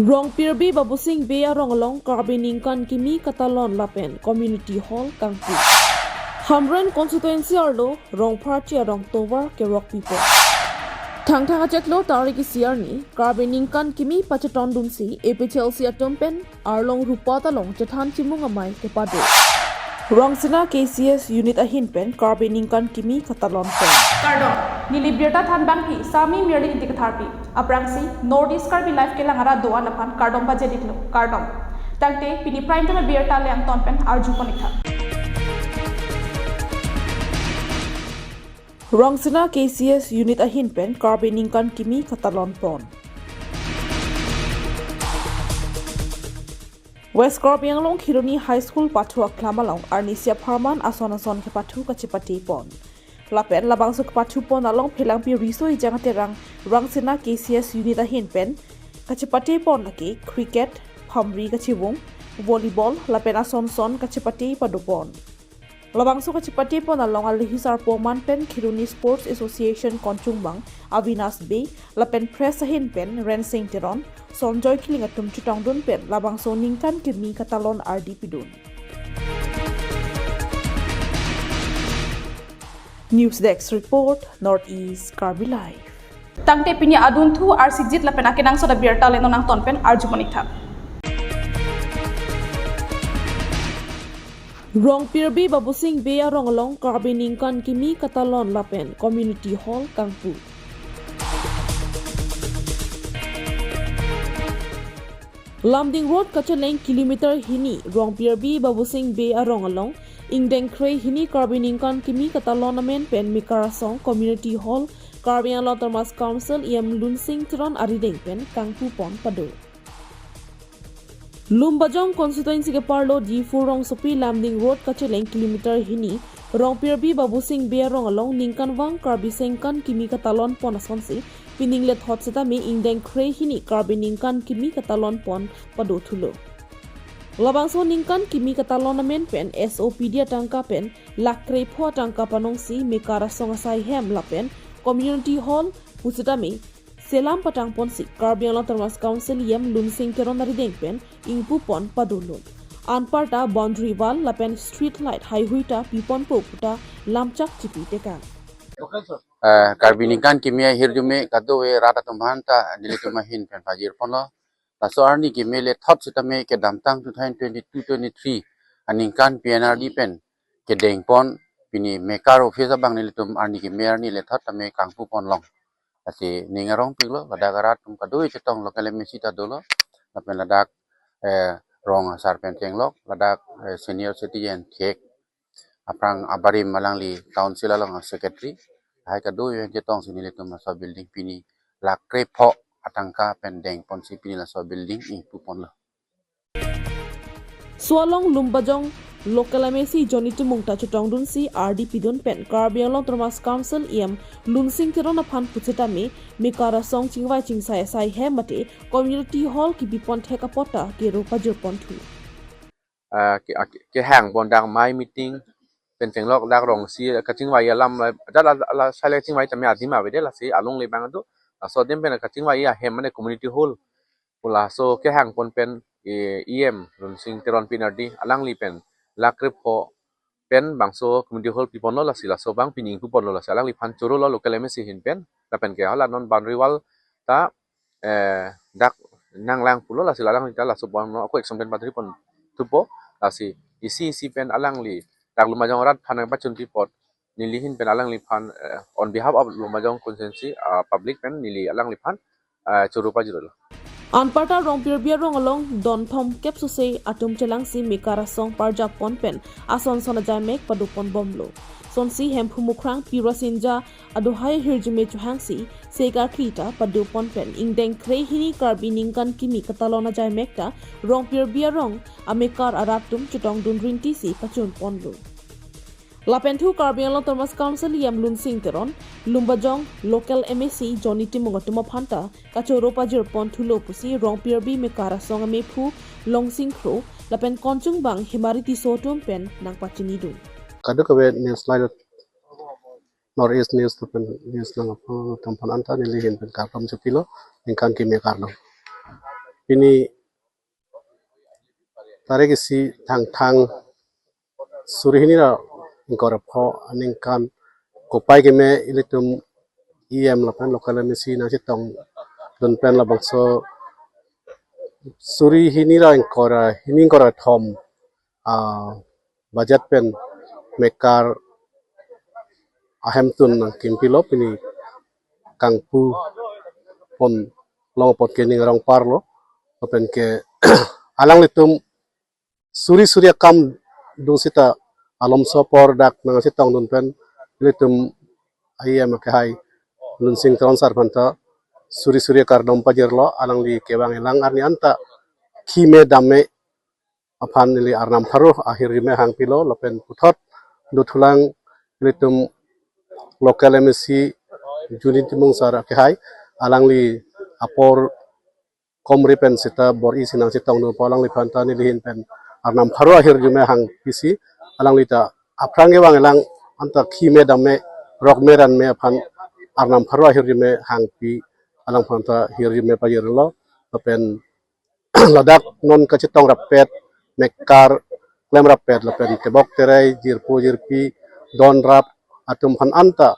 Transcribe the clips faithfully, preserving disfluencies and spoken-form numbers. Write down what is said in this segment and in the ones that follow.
Rongpirbi Babusing Bey arong along Karbi ningkan kimi katalon lapen community hall kangpu. Hamren constituency arlo Rongpharchi arong tovar kerok pipo. Thangthang acheklo tarik isi arni Karbi ningkan kimi pachetondunsi A P H L C atum pen Arlong Rupa Talong chethan chimung amei kepado. Rongsina K C S unit ahin pen Karbi ningkan kimi katalon pon. Kardom, neli birta thanbangpi Sami Mirling Ingti Katharpi. Aphrangsi North East Karbi Live kelang arat do-an aphan kardom pajir-iklo. Kardom. Tangte pini prime time birta le angton pen arjupon-iktha. Rongsina K C S unit ahin pen Karbi ningkan kimi katalon pon. West Karbi Anglong Kheroni High School pathu aklam along arnisi apharman ason ason kepathu kachepate pon. Lapen labangso kepathu pon along Phelangpi Riso Ejang Terang Rongsina K C S unit ahin pen kachepate pon lake cricket, phamri kachevung, volleyball lapen ason ason kachepate pado pon. Labangso kachepate pon along alohi sarpo man pen Kheroni Sports Association konchungbang Avinash Bey lapen press ahin pen Rensing Teron, Sonjoy Kiling atum chetongdun pen labangso ningkan kimi katalon ardi pidun. News Desk Report, North East Karbi Live. Tangte pini adunthu arsikjit lapen akenangsot abirta le non angton pen arjupon-iktha. Rongpirbi Babusing Bey arong along Karbi ningkan kimi katalon lapen community hall kangpu. Lumding Road kacheleng kilometer hini Rongpirbi Babusing Bey arong along ingdeng kre hini Karbi ningkan kimi katalon amen pen Mekar Asong Community Hall Karbi Anglong Autonomous Council E M Lunsing Teron arideng pen kangpu pon pado. Lumbajong constituency keparlo Diphu rongsopi Lumding Road kacheleng kilometer hini Rongpirbi Babusing Bey arong along ningkanvang Karbi sengkan kimi katalon pon asonsi pining lethot setame ingdeng kre hini Karbi ningkan kimi katalon pon padothulo. Labangso ningkan kimi katalon amen pen S O P D atangka pen lakh krepho atangka panongsi Mekar Asong asai hem lapen community hall pusitame selam patang ponsi Karbi Anglong Autonomous Council E M Lunsing Teron arideng pen ingpu pon padolo. Anparta boundary wall lapen street light haihui ta piponpo puta lamchak chipi tekang. Eh, Karbi ningkan kimi ahirjume kadokave rat atum aphan ta nelitum ahin pen pajir ponlo. Laso arni kimi lethot setame kedamtang two thousand twenty-two twenty-three aningkan P N R D pen kedeng pon pini Mekar office abang nelitum arni kimi arni lethot tame kangpu ponlong. Lasi ning arongpiklo, ladak arat atum kadokave chetong local M A C ta dolo, lapen ladak, eh, rong asar pen chenglok, ladak, eh, senior citizen thek, aphrang abarim alangli council along secretary, lahai kadokave chetongsi nelitum laso building pini lakh krepho atangka pen deng ponsi pini laso building ingpu ponlo. Laso along Lumbajong local M A C Johnny Timung ta chetongdunsi ardi pidun pen Karbi Anglong Autonomous Council E M Lunsing Teron aphan pusitame Mekar Asong chingvai chingsai asai hem mate community hall kipi pon thek apot ta kero pajir ponthu. Ah, ke, ah, ke, kehang pon dak mai meeting pen chenglok dak rongsi kachingvai alam la, la, la, la, sai le chingvai tame adim avede, lasi alongle abang do. Laso adim pen kachingvai ahem mane community hall pu laso kehang pon pen, eh, E M Lunsing Teron P N R D alangli pen lakh krepho pen bangso community hall piponlo, lasi laso abang pini ingpu ponlo, lasi alangliphan chorolo local M A C ahin pen, lapen ke hala non boundary wall ta, eh, dak nanglang pulo, lasi alangli ta laso abang no ako action pen patri ponthupo, lasi isi isi pen alangli dak Lumbajong arat aphan nangpachunpi apot neli ahin pen alangliphan, eh, on behalf of Lumbajong constituency, ah, public pen neli alangliphan, ah, choro pajirlo. Anparta Rongpirbi arong along don thomkep sose atum chelangsi Mekar Asong parjap pon pen ason son ajaimek pado pon bomlo. Sonsi Hemphu Mukrang Pirasinja adohai ahirjume chohangsi sekarkli ta pado pon pen ingdeng kre hini Karbi ningkan kimi katalon ajaimek ta Rongpirbi arong amekar arat atum chetongdun rintisi pachun ponlo. Lapenthu Karbi Anglong Autonomous Council E M Lunsing Teron, Lumbajong local M A C Johnny Timung atum aphan ta kachoro pajir ponthulo pusi Rongpirbi Mekar Asong amephu Longsing Kro lapen konchungbang Hemari Tisso atum pen nangpachinidun. Kadokave news line North East News lapen news nang aphan atum aphan anta neli ahin pen kardom chepilo, ningkan kimi kardom. Pini tarik isi Thangthang suri hini ra ingkoi ra pho aningkan kopai keme ilitum E M lapen local M A C nangchetongdun pen labangso suri hini ra ingkoi ra hini ingkoi ra thom, ah, budget pen mekar ahemtun nangkimpilo pini kangpu pon long apot ke ning arong parlo lapen ke alanglitum suri suri akam do sita alomso apor dak nangchetongdun pen ilitum E M akehai Lunsing Teron sar aphanta suri suri akardom pajirlo, alangli kevang elang arni anta khime dame aphan neli Arnam pharo ahirjume hangpilo lapen puthot dothulang ilitum local M A C Junin Timung sar akehai alangli apor komri pen sita bor-i si nangchetongdunpo, alangliphan ta nelihin pen Arnam pharo ahirjume hangpisi alangli ta aphrang kevang elang anta khime dame rokme ranme aphan Arnam pharo ahirjume hangpi alangphan ta hirjume pajirlo lapen ladak non kachetong rappet, mekar klem rappet lapen tebok terai, jirpo jirpi, don rap atum aphan anta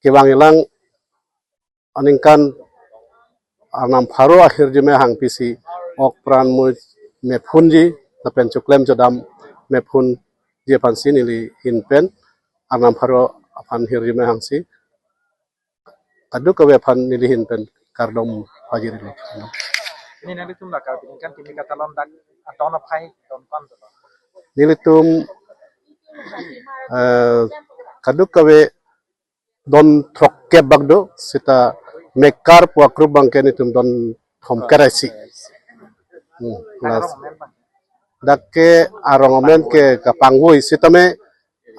kevang elang aningkan Arnam pharo ahirjume hangpisi ok pran mui mephunji lapen choklem chodam mephunji aphansi nelihin pen Arnam pharo aphan hirjume hangsi kadokave aphan nelihin pen kardom pajirlo. Ini nanglitum la Karbi ningkan kimi katalon dak adon aphai don pan tulo. Nelitum, eh, kadokave don throkkep bak do, sita mekar pu agroup abangke nelitum don thomkep ra isi. Hmm, last. Dak ke arong amen ke kapangvoi sitame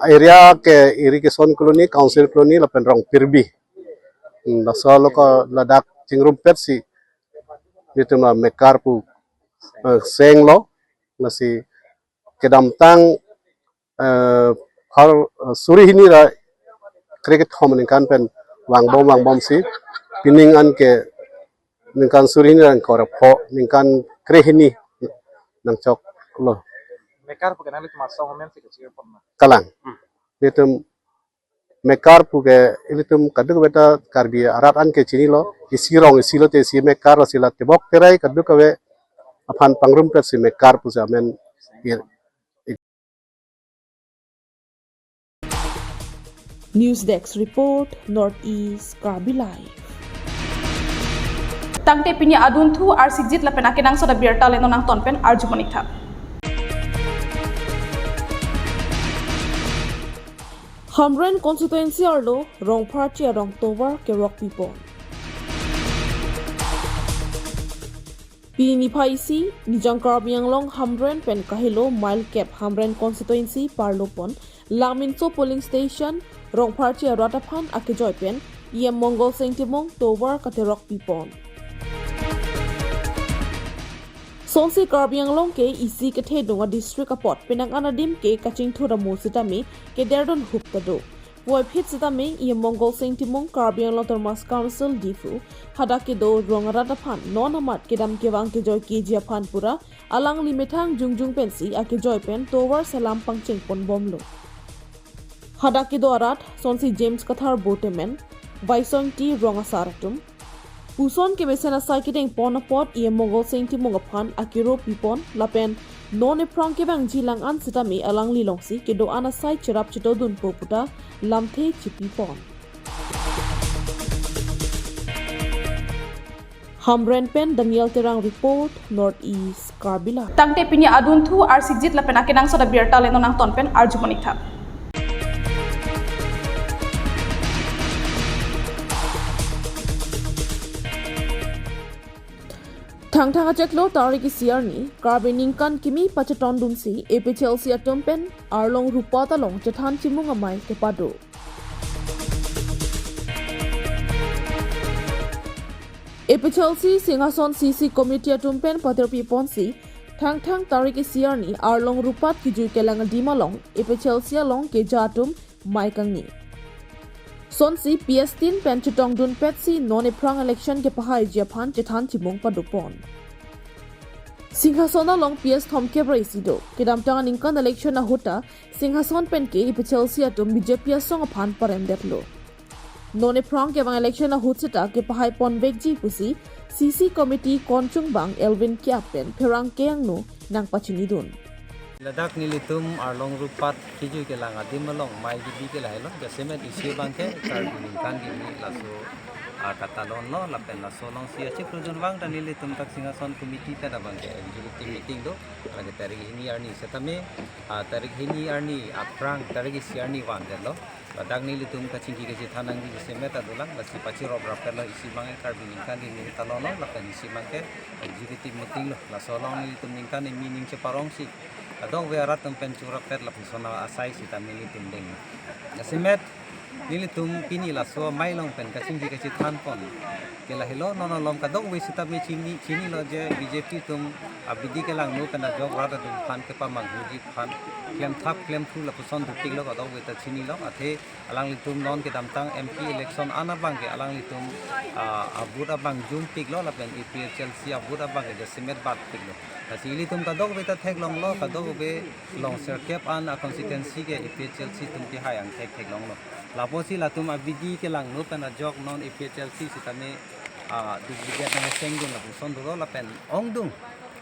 area ke Irrigation Colony, Council Colony lapen Rongpirbi. Hmm, laso alo ke ladak chingrumpetsi nelitum la mekar pu, eh, senglo, lasi kedamtang, eh, phar, eh, suri hini ra krekethom aningkan pen vangbom vangbomsi pining an ke ningkan suri hini ra ingkoi ra pho, ningkan krehini nangchoklo. Mekar pu ke nanglitum asong amen si kachepon ma? Kalang. Hmm. Nelitum mekar pu ke ilitum kadokave ta Karbi arat an ke chinilo, isi rong isi lote isi mekar, lasi la tebok terai kadokave aphan pangrumpetsi mekar pusi amen. News Desk Report, North East Karbi Live. Tangte pini adunthu arsikjit lapen akenangsot abirta le non nangton pen arju monik tha. Hamren constituency arlo Rongpharchi arong tovar kerok pipon. Pini niphai isi, Nijang Karbi Anglong Hamren pen kahelo mile kep Hamren constituency parlopon, Langminso polling station, Rongpharchi arat aphan akejoi pen, E M Mongol Sing Timung tovar katerok pipon. Sonsi Karbi Anglong ke isi kethedung a district apot penang an adim ke kachingthur amo sitame kederdun hup ta do. Puvoiphit sitame E M Mongol Sing Timung Karbi Anglong Autonomous Council Diphu hadak kedo rong arat aphan non amat kedam kevang kejoi keji aphan pura alangli methang jongjong pensi akejoi pen tovar selam pangcheng ponbomlo. Hadak kedo arat, sonsi James Kathar Botemen, Vaisong T Rong asar atum, puson kemesen asai kedeng pon apot E M Mongol Sing Timung aphan akero pipon lapen non ephrang kevangji lang an sitame alangli longsi kedo an asai cherap chetodunpo puta lamthe chipipon. Hamren pen Daniel Terang report, North East Karbi Live. Tangte pini adunthu arsikjit lapen akenangsot abirta le non nangton pen arju monik tha. Thangthang achiklo tarik isi arni, Karbi ningkan kimi pachetondunsi A P H L C atum pen Arlong Rupat along chethan chimung amei kepado. A P H L C Singhason C C Committee atum pen patirpi ponsi, Thangthang tarik isi arni Arlong Rupat kijui kelang adim along A P H L C along keja atum mei kangni. Sonsi P S tin pen chetongdunpetsi non ephrang election kepahaiji aphan chethan chimung padopon. Singhason along P S thomkep ra isi do. Kedamtang aningkan election ahut ta Singhason pen ke A P H L C atum B J P asong aphan paremdetlo. Non ephrang kevang election ahut seta kepahai ponvekji pusi C C committee konchungbang Elwin Kiap pen pherangke angno nangpachinidun. Ladak nelitum arlong rupat kejui kelang adim along mei kebi ke lahelo, jasemet isi abangke Karbi ningkan kimi laso, ah, katalonlo, lapen laso alongsi achiklo junvang ta nelitum dak Singhason committee pen abangke executive meeting do, lake tarik hini arni setame, ah, tarik hini arni aphrang tarik isi arni vandetlo. Ladak nelitum kachingki kachethan nangji jasemet ta dolang, lasi pachirap rapetlo, isi abangke Karbi ningkan kimi katalonlo, lapen isi abangke executive meeting lo. Laso along nelitum ningkan kimi ning cheparongsi kadokave arat atum pen churapet lapuson asai sitame nelitum deng. Jasemet nelitum pini laso amei along pen kachingki kachethan pon ke lahelo, non along kadokave sitame chini, chinilo je B J P atum abidi kelangno pen ajok rat atum aphan kepamanghuji aphan klemthap klemthu lapuson dopiklo, kadokave ta chinilo. Athe alanglitum non kedamtang M P election an abangke alanglitum, ah, a-vote abang jumpiklo, lapen A P H L C a-vote abangke jasemet batpiklo. Lasi ilitum kadokave ta theklonglo, kadokave along sirkep an a-constituency ke A P H L C atum kehai angthek theklonglo. Lapusi latum abidi kelangno pen ajok non A P H L C sitame, ah, duplicate nangchengdun lapuson dolo, lapen ongdung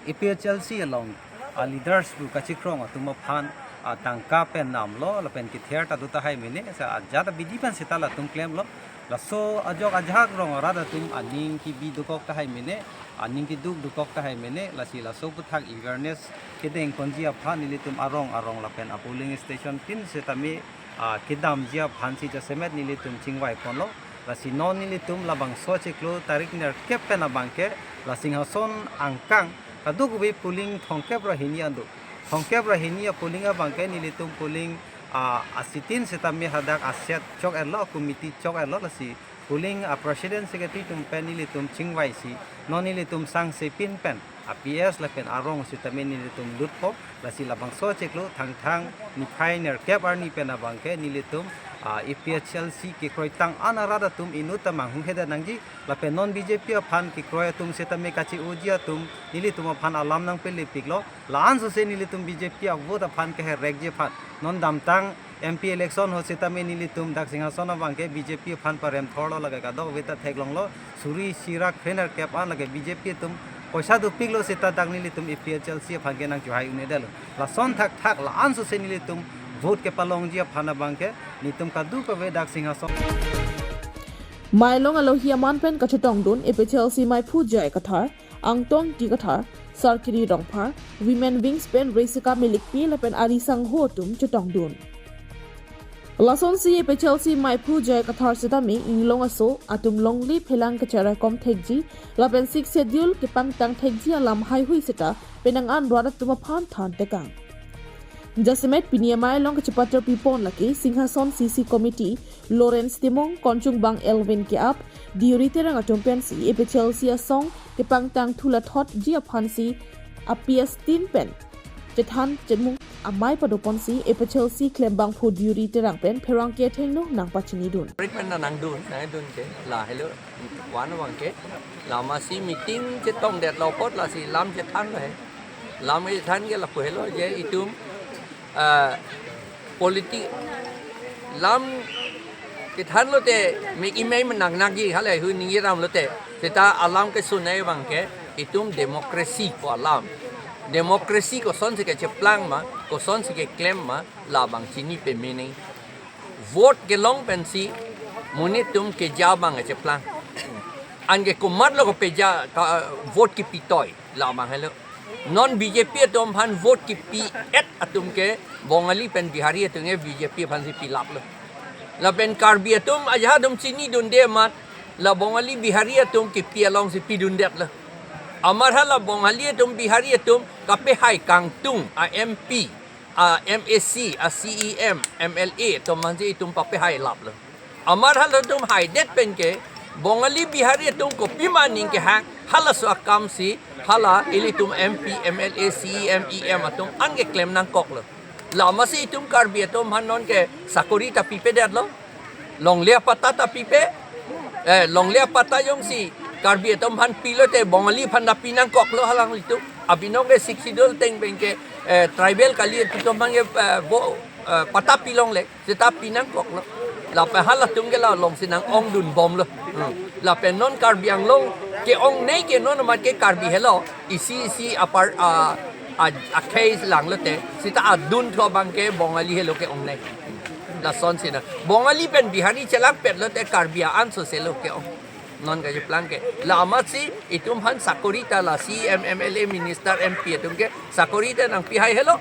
A P H L C along a-leaders pu kachikrong atum aphan atangka pen namlo, lapen kether ta do tahai mene, sa ajat abidi pen seta latum klemlo. Laso ajok ajahak rong arat atum aning kebi dokok tahai mene, aning keduk dokok tahai mene, lasi laso aputhak awareness kedeng ponji aphan nelitum arong arong lapen a-polling station tin sitame, ah, kedamji aphansi jasemet nelitum chingvai ponlo. Lasi non nelitum labangso achiklo tarik nerkep pen abangke la Singhason angkang kadokave polling thomkep ra hini an do. Thomkep ra hini a-polling abangke nelitum polling, ah, asitin sitame hadak aset chok-etlo, committee chok-etlo, lasi polling a-president secretary atum pen nelitum chingvaisi non nelitum sangsepin pen a-P S lapen arong sitame nelitum lutpo. Lasi labangso achiklo Thangthang niphai nerkep arni pen abangke nelitum, ah, A P H L C kekroitang an arat atum inut ta manghuhede nangji, lapen non B J P aphan kekroi atum sitame kachi-oji atum nelitum aphan alam nangpelepiklo. La-an sose nelitum B J P a-vote aphan keherekji aphan, non damtang M P election ahut sitame nelitum dak Singhason abangke B J P aphan parem thorlo, lake kadokave ta theklonglo, suri isi ra kre nerkep an lake B J P atum poisa dopiklo seta dak nelitum A P H L C aphan ke nangchohai un-edetlo. Lason thakthak la-an sose nelitum vote kepalongji aphan abangke nelitum kadokave dak Singhason. Mei along alohi aman pen kachetongdun A P H L C meiphu J I Kathar, Angtong Ingti Kathar, Sarkiri Rongphar, Women Wings pen Resika Milikpi lapen ari sangho atum chetongdun. Lasonsi A P H L C meiphu J I Kathar sitame inglong aso atum longle phelang kacharaikom thekji lapen Sixth Schedule kepangtang thekji alam haihui seta penang an rat atum aphan thantekang. Jasemet pini amei along kachepatar pipon lake Singhason C C committee Lawrence Timung, konchungbang Elwin Kiap, Deuri Terang atum pensi A P H L C asong kepangtang thulathotji aphansi a-P S tin pen chethan chemung amei padoponsi A P H L C klembangphu Deuri Terang pen pherangke athengno nangpachinidun. Treatment na nangdun, nangdun ke lahelo, wan abangke. Lamasi meeting chetongdetlo apot lasi lam chethanlo he. Lam chethan ke lapu helo je itum, ah, politi-, lam kethanlote me imei menang nangji hale hu ningje damlote. Seta alam kesunai abangke itum democracy pu alam. Democracy kosonsi kecheplang ma, kosonsi keklem ma, labang chini pemene. Vote kelong pensi monit atum keja abang kecheplang. Anke komatlo kepeja ka, vote kepitoi, labang helo. Non B J P atum aphan vote kepi-et atum ke Bongali pen Bihari atum ke B J P aphansi pilaplo. Lapen Karbi atum ajahak atum chinidunde amat la Bongali Bihari atum kepi alongsi pidundetlo. Amat hala Bongali atum Bihari atum kapehai kangtung a-M P, a-M A C, a-C E M, M L A atum aphansi itum papehai laplo. Amat halatum haidet penke Bongali Bihari atum kopima aning kehang, halaso akamsi hala ilitum M P, M L A, C E M, E M atum an keklem nangkoklo. Lamasi itum Karbi atum aphan nonke sakori ta pipedetlo. Longle apatta ta pipe. Eh, longle apatta jongsi Karbi atum aphan pilote Bongali aphan ta pinangkoklo halanglitum. Abinong ke Sixth Schedule ateng pen ke, eh, tribal kali atum aphan ke, eh, bo, eh, patta pilongle. Seta pinangkoklo. Lapen halatum ke la alongsi nang-ongdunbomlo. Hmm. Lapen non Karbi Anglong ke-ongnei ke non amat ke Karbi helo. Isi isi apar, a, a, akhei langlote. Seta adun tho abang ke Bongali helo ke-ongnei. Lasonsi na. Bongali pen Bihari chelangpetlote Karbi an soselo ke-ong. Non kacheplang ke. La amatsi itum aphan sakori ta la C M, M L A, minister, M P atum ke sakori ta nangpihai helo.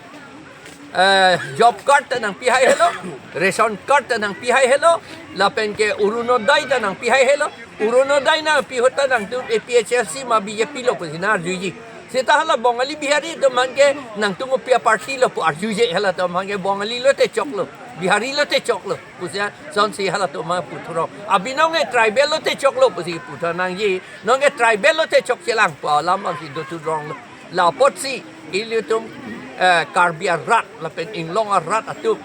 Eh, job card ta nangpihai helo. Ration card ta nangpihai helo. Lapen ke Orunodoi ta nangpihai helo. Orunodoi nangpi ahut ta nangtum A P H L C ma B J P lo pusi nang-arjuji. Seta hala Bongali Bihari atum aphan ke nangtum kopi aparty lo pu arjuje halatum aphan ke Bongali lote choklo. Bihari lote choklo. Pusi asonsi halatum aphan puthurong. Abinong ke tribal lote choklo pusi puthur nangji. Non ke tribal lote chokchelang pu alam abangsi dothuronglo. La apotsi ilitum, eh, Karbi arat lapen inglong arat atum,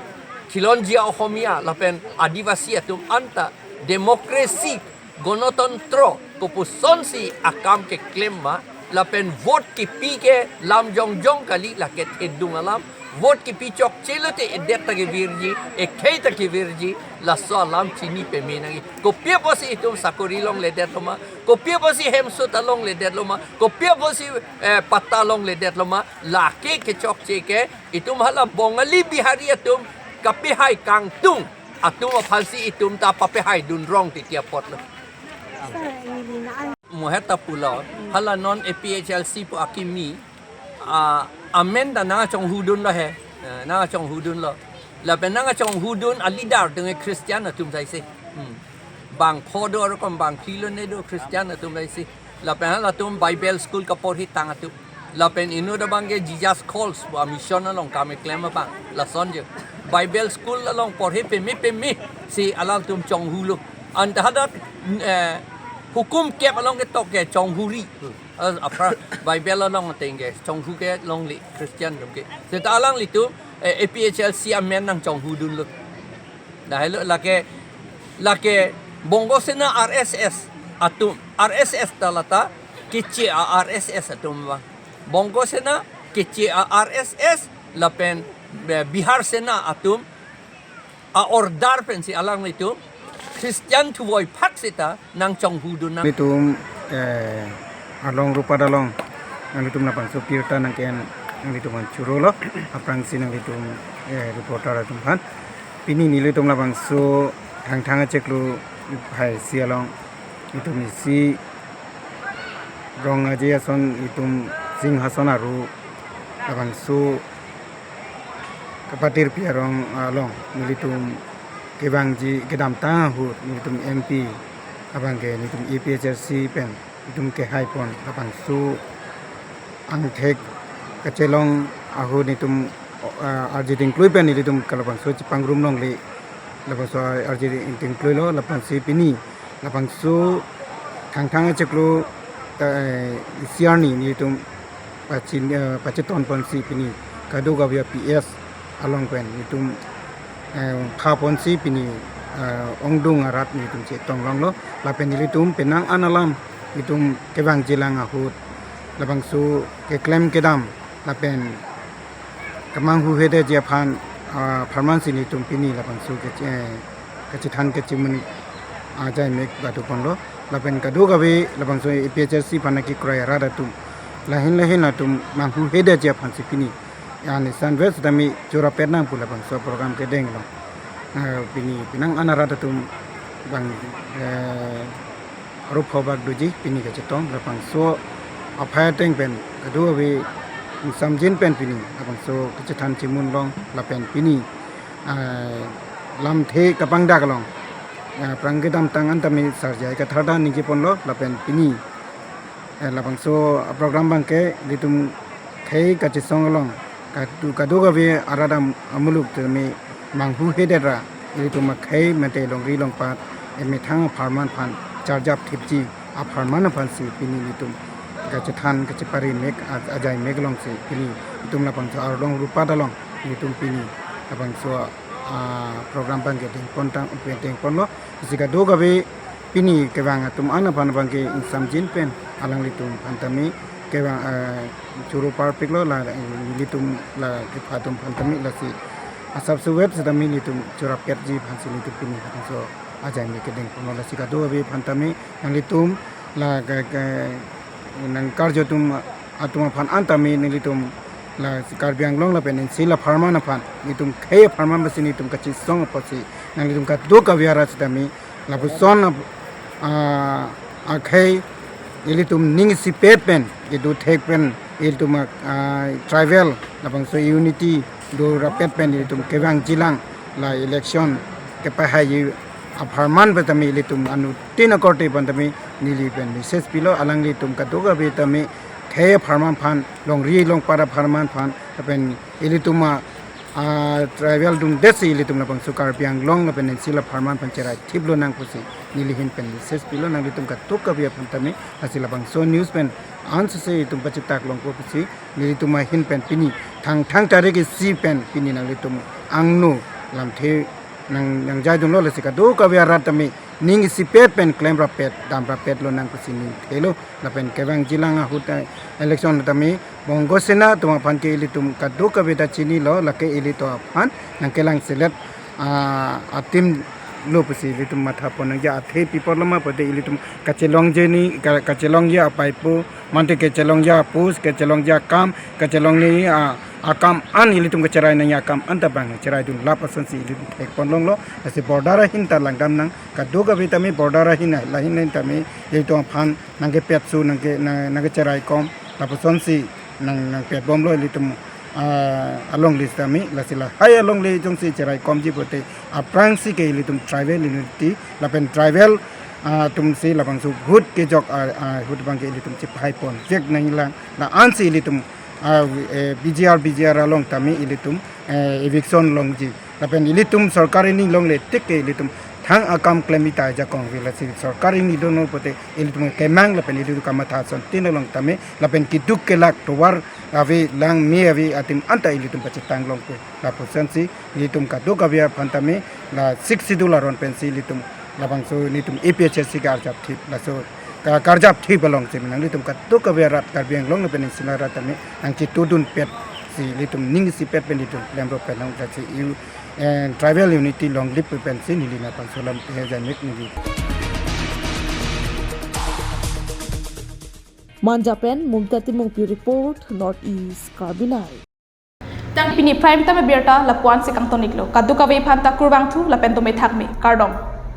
Khilonjia Ohomia lapen Adivasi atum anta democracy, Ganatantro kopusonsi akam keklem ma, lapen vote kipi ke lam jongjong kali, lake thedung alam. Vote kipi chokchelote edet ta kevirji, ekhei ta kevirji, laso alam chini peme nangji. Kopi apotsi itum sakori longledetlo ma, kopi apotsi hemso ta longledetlo ma, kopi apotsi, eh, patta longledetlo ma, lake kechokche ke itum hala Bongali Bihari atum kapihai kangtung atum aphansi itum ta papihaidunrong titi apotlo. Mohet ta pulo, hala non A P H L C pu akimi, a, amen ta nangchonghudunlo he, eh, nangchonghudunlo. Lapen nangchonghudun a leader atum ke Christian atum saise. Hmm. Bang pho do arokom bang phli lo ne do Christian atum saise. Lapen halatum Bible school kaporhi tang atum. Lapen inut abang ke Jesus Calls pu a mission along kam keklem abang. Lason je. Bible school along porhi peme pemesi alangtum chonghulo. Anta hadak, eh, hukum kep along ketok ke chonghuri. Eh, apar Bible along ateng ke chonghu ke longle Christian atum ke. Seta alanglitum, eh, A P H L C amen nangchonghudunlo. Dah helo lake, lake Bongo Sena R S S atum, R S S ta lata keche a R S S atum abang. Bongo Sena keche a R S S lapen, eh, Bihar Sena atum a-order pensi alanglitum Christian thuvoi phak seta nangchonghudun nang. Itum, eh, Arlong Rupat along nanglitum labangso abirta nangke-en nanglitum aphan churolo, aphrangsi nanglitum, eh, reporter atum aphan. Pini nelitum labangso Thangthang achiklo phai isi along itum isi rong aje ason itum Singhason aru labangso kapatirpi arong along nelitum kevangji kedamtang ahut nelitum M P abang ke nelitum A P H L C pen itum kehaipon labangso angthek kachelong ahut nelitum, ah, arje dingklui pen nelitum ke labangso chepangrum longle, labangso arje dingkluilo, labangsi pini labangso Thangthang achiklo, eh, isi arni nelitum pachin, eh, pachiton ponsi pini kadokave a P S along pen nelitum, eh, pha ponsi pini, eh, ongdung arat nelitum chetong longlo. Lapen nelitum penang an alam nelitum kevangjilang ahut labangso keklem kedam lapen kemanghuhedetji aphan, ah, apharman si nelitum pini labangso ke, eh, kachethan kachemun ajai mek badu ponlo. Lapen kadokave labangso A P H L C aphan kekroi arat atum, lahin lahin atum manghuhedetji aphansi pini, ya, nisan ves dami churapet nang pu labangso program kedenglo. Ah, pini penang an arat atum bang, eh, arup phobak doji pini kachetong labangso aphai ateng pen kadokave samjin pen pini labangso kachethan chemun long lapen pini, ah, lamthe kapangdak along, ah, aphrang kedamtang an tame sarjai katharda ningje ponlo lapen pini, eh, labangso program abang ke nelitum khei kachesong along kadu kadokave arat am-, amuluk tame manghuhedet ra ilitum akhei mate longri longpat emethang apharman aphan charjap thipji apharman aphansi pini nelitum kachethan kachepari mek a-, ajai mek alongsi pini itum labangso Arlong Rupat along nelitum pini labangso, ah, program abang ke dengpon tang, dengponlo. Isi kadokave pini kevang atum an aphan abang ke ingsamjin pen alanglitum aphan tame kevang, eh, choro parpiklo, la, eh, nelitum la kepha atum aphan tame lasi asapso web sitame nelitum chorapetji aphansi nelitum pini halaso ajai me kedeng ponlo. Lasi kadokave aphan tame nanglitum la ke, ke, nangkarju atum atum aphan an tame nelitum la Karbi Anglong lapen N C Hills apharman aphan nelitum khei apharman basi nelitum kachisong apotsi nanglitum kadokave arat sitame lapuson ap-, ah, akhei ilitum ning isipet pen idu thek pen ilitum, ah, tribal labangso unity dorapet pen ilitum kevangjilang, la election kepahai apharman pen tame ilitum anuttin akorte pen tame neli pen message pilo. Alanglitum kadokave tame khei apharman aphan, longri longpat apharman aphan, lapen ilitum a, ah, tribal atum detsi ilitum labangso Karbi Anglong lapen N C Hills apharman aphan cherai thip lonang pusi neli ahin pen message pilo. Nanglitum kadokave aphan tame lasi labangso news pen ansose itum pachitak longpo pusi nelitum ahin pen pini thang thang tarik isi pen pini nanglitum angno lamthe nang, nangjaidunlo. Lasi kadokave arat tame ning isipet pen klemrapet damrapet lonang pusi ning thelo. Lapen kevangjilang ahut, eh, election tame Bongo Sena atum aphan ke ilitum kadokave ta chinilo, lake ilitum aphan nangkelang selet, ah, atim lo pusi ilitum matha pon nangji. Athe pi apotlo ma pulote ilitum kachelongji ni, ka-, kachelongji apaipo, mate kachelongji a-post, kachelongji akam, kachelongji a, akam an ilitum kacherai nangji akam an ta bang cherai dunlap asonsi ilitum thek pon longlo. Lasi border ahin ta langdam nang, kadokave tame border ahin, lahin lahin tame ilitum aphan nangkepetso, nangke, nang, nangkecherai kom, lapusonsi nang, nangpet bomlo ilitum, ah, alongle sitame. Lasi lahai alongle jongsi cherai komji pulote aphrangsi ke ilitum tribal unity lapen tribal, ah, atumsi labangso ahut kejok, ah, ah, ahut abang ke ilitum chepahai ponvek nanglang. La ansi ilitum, ah, eh, B G R, B G R along tame ilitum, eh, eviction longji. Lapen ilitum sorkar ingni longle tik ke ilitum thang akam klem ita ajakong ave. Lasi sorkar ingni dono pulote ilitum kemang lapen ilitum kamatha asontin along tame lapen keduk kelak tovar ave, lang me ave atum anta ilitum pachetang longpo. Lapusonsi ilitum kadokave aphan tame la Sixth Schedule aron pensi ilitum labangso ilitum A P H L C ke arjap thip, laso ka-, karjap thip alongsi nanglitum kadokave arat Karbi Anglong lapen N C Hills arat tame nangchitudunpetsi ilitum ning isipet pen ilitum klemrapet nang jatsi u, eh, tribal unity longlip pensi neli nangpangso lamthe ajai me neli. Manja pen Mumta Timungpi report, North East Karbi Live. Tang pini prime time abirta lapu-ansi kangton-iklo. Kadokave aphan ta kurvangthu lapen dome thakme. Kardom.